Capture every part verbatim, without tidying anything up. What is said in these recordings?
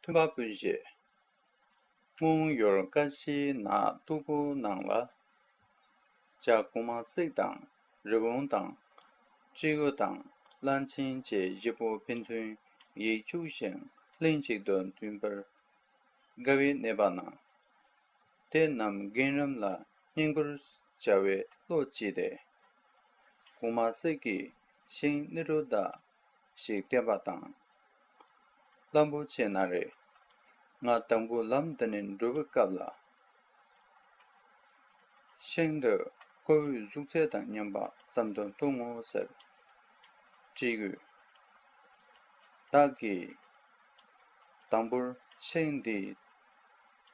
ཁྱིམ་པ་སྤུན་མཆེད། སྔོན་ཡུལ་ཀ་ཤིའི་ནགས་སྟུག་པོའི་ནང་ལ། བྱ་གོང་མ་གསེག་དང་རི་བོང་དང་། སྤྲེའུ་དང་གླང་ཆེན་བཅས་བཞི་པོ་ཕན་ཚུན་ཡིག་རྒྱུགས་ཤིང་ལྷན་ཅིག་ཏུ་འདུས་པར་དགའ་བའི་གནས་པ་ན། དེ་རྣམས་རྒན་རབས་ལ་བསྙེན་བཀུར་བྱ་བའི་བློ་སྐྱེས་ཏེ། གོང་མ་གསེག་གིས་ཤིང་སྣེ་དྲུག་དག་ཞིག་བསྟན་པ་དང་། གླང་པོ་ཆེ་ན་རེ། ང་དང་པོ་ལམ་འདི་ནས་འགྲོ་བའི་སྐབས་ལ། ཤིང་འདི་ཁོ་བོའི་གཟུགས་ཚད་དང་མཉམ་པ་ཙམ་དུ་མཐོང་ངོ་ཟེར། སྤྲེའུས། བདག་གིས་དང་པོར་ཤིང་འདིའི་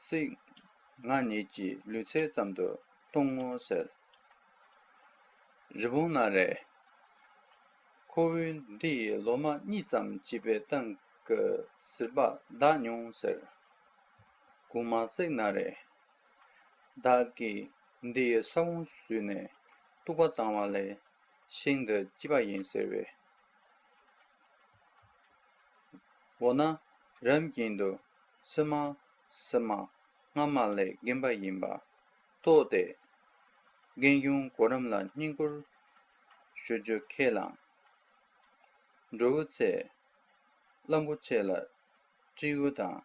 གསེག་ང་ཉིད་ཀྱི་ལུས་ཚད་ཙམ་དུ་མཐོང་ངོ་ཟེར། རི་བོང་ན་རེ། ཁོ་བོས་འདི་ཡི་ལོ་མ་གཉིས་ཙམ་སྐྱེས་པའི་སྟེང་གི་ཟུར་པ་བདག་མྱོང་ཟེར། གོང་མ་གསེག་ན་རེ། བདག་གིས་འདི་ཡི་ས་བོན་ཟོས་ནས་བཏུག་པ་བཏང་བ་ལས་ཤིང་འདི་སྐྱེས་པ་ཡིན་ཟེར་བས། འོ་ན་རིམ་བཞིན་དུ་སྲིན་མོ་སྲིན་མོ་སྔ་མ་ལས་རྒན་པ་ཡིན་པ་རྟོགས་ཏེ། རྒན་གཞོན་གོ་རིམ་ལ་བསྙེན་བཀུར་ཞུ་རྒྱུ་ཁས་བླངས། འགྲོ་བའི་ཚེ། གླང་པོ་ཆེ་ལ་སྤྲེའུ་དང་།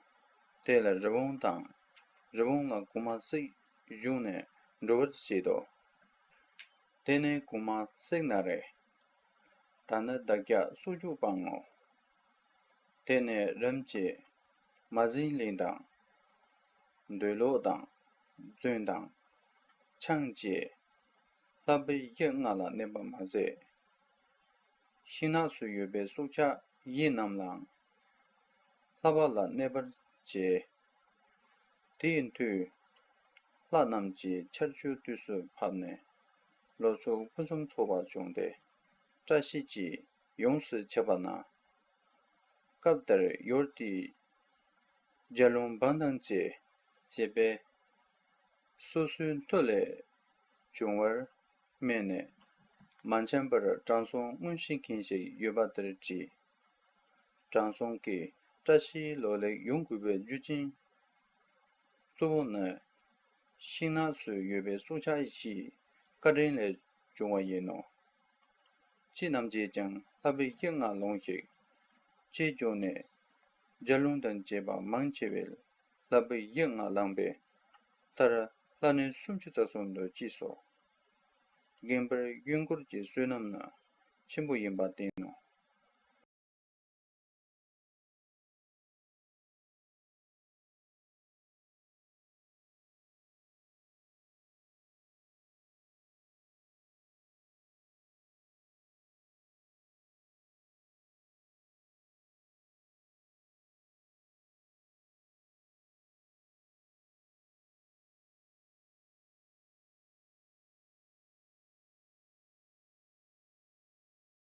དེ་ལ་རི་བོང་དང་། རི་བོང་ལ་གོང་མ་གསེག་བྱུང་ནས་འགྲོ་བར་བྱེད་དོ། དེ་ནས་གོང་མ་གསེག་ན་རེ། ད་ནི་བདག་ཅག་སྲོག་གཅོད་པའང་ངོ་། དེ་ནས་རིམ་གྱིས་མ་ཟིན་གླིང་དང་། འདོད་ལོག་དང་། བཙོན་དང་། ཆང་བཅས་ལྷ་པའི་ཡུལ་ལྔ་ལ་གནས་པ་མ་ཟད། ཤིང་ནགས་སུ་ཡོད་པའི་སྲོག་ཆགས་ཡི་རྣམས་ལའང་ལྷ་པ་ལ་གནས་པར་བྱེད། དེའི་མཐུས་ལྷ་རྣམས་ཀྱིས་ཆར་ཆུ་དུས་སུ་བབས་ནས་ལོ་ཕྱུགས་ཕུན་སུམ་ཚོགས་པ་བྱུང་སྟེ་བཀྲ་ཤིས་ཀྱིས་ཡོངས་སུ་ཁྱབ་པ་ན། སྐབས་དེར་ཡུལ་དེའི་རྒྱལ་བློན་འབངས་དང་བཅས་བྱེད་པས། སོ་སོའི་མཐུ་ལས་བྱུང་བར་སྨོན་ནས། མ་འཆམ་པར་དྲང་སྲོང་མངོན་ཤེས་མཁན་ཞིག་ཡོད་པ་དེར་དྲིས། དྲང་སྲོང་གིས་བཀྲ་ཤིས་ལོ་ལེགས་ཡོང་དགོས་པའི་རྒྱུ་རྐྱེན་གཙོ་བོ་ནི། ཤིང་ནགས་སུ་ཡོད་པའི་སྲོག་ཆགས་བཞིའི་བཀའ་དྲིན་ལས་བྱུང་བ་ཡིན་ནོ། ཁྱེད་རྣམས་ཀྱིས་ཀྱང་ལྷ་པའི་ཡུལ་ལྔ་ལོངས་ཤིག་ཅེས་བརྗོད་ནས། རྒྱལ་བློན་དང་བཅས་པ་མང་ཆེ་བས་ལྷ་པའི་ཡུལ་ལྔ་བླངས་པས། མཐར་ལྷ་གནས་སུམ་ཅུ་རྩ་གསུམ་དུ་སྐྱེས་སོ། རྒན་པར་བསྙེན་བཀུར་གྱི་བསོད་ནམས་ནི་ཆེན་པོ་ཡིན་པ་བསྟན་ནོ།